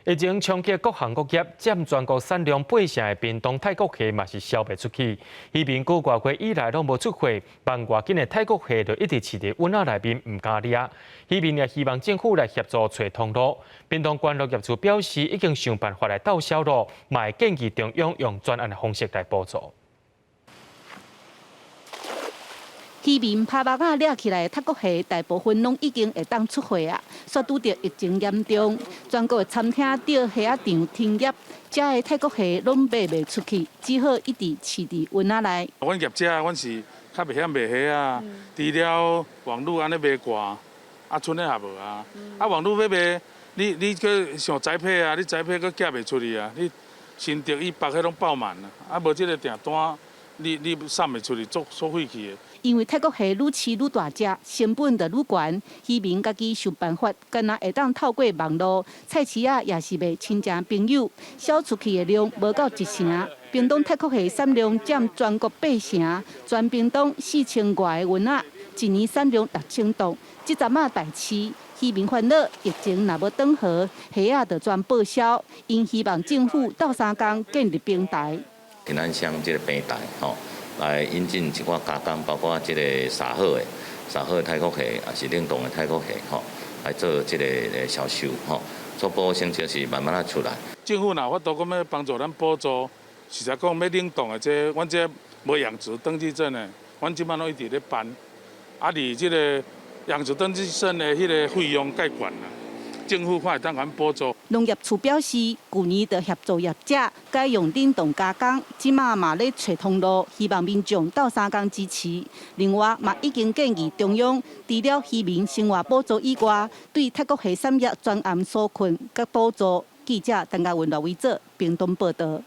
疫情衝擊各行各業，佔全國產量八成的屏東泰國蝦嘛是銷袂出去。漁民幾個月以來攏無出貨，放偌緊的泰國蝦就一直飼佇甕仔內面，毋敢掠。漁民也希望政府來協助揣通路。屏東縣農業處表示，已經想辦法來鬥銷路，嘛會建議中央用專案的方式來補助。漁民拋網仔掠起來的泰國蝦，大部分攏已經會當出貨啊。煞拄著疫情嚴重，全國的餐廳佇蝦仔場停業，遮的泰國蝦攏賣袂出去，只好一直飼佇甕仔內。阮業者，阮是較袂曉賣蝦啊，除了網路按呢賣掛，啊，賰的也無啊。啊，網路欲賣，你閣想栽培啊，你栽培閣寄袂出去啊，你新竹以北彼攏爆滿啊，啊，無這个訂單，你送袂出去，足足費氣的。因為泰國蝦愈飼愈大隻，成本就愈懸，漁民家己想辦法，敢若會當透過網路，菜市仔也是賣親情朋友，銷出去的量無夠一成。屏東泰國蝦產量佔全國八成，全屏東四千外个甕仔，一年產量6000噸。這陣仔大市，漁民煩惱，疫情若無轉好，蝦仔就全報銷。𪜶希望政府鬥相共建立平台。屏安鄉這個平台吼，來引進一寡加工，包括這个殺好的、殺好的泰國蝦，也是冷凍的泰國蝦吼，來做這个銷售吼。初步成績是慢慢仔出來。政府若有法度講欲幫助咱補助，實在講欲冷凍的這，阮這無養殖登記證的，阮這擺攏一直咧辦。啊，而這个養殖登記證的彼个費用較懸啦，政府看會當共阮補助。農業處表示，舊年就協助業者改用冷凍加工，這馬嘛咧揣通路，希望民眾鬥相共支持。另外，嘛已經建議中央，除了漁民生活補助以外，對泰國蝦產業專案紓困佮補助。記者陳嘉文、羅維哲，屏東報導。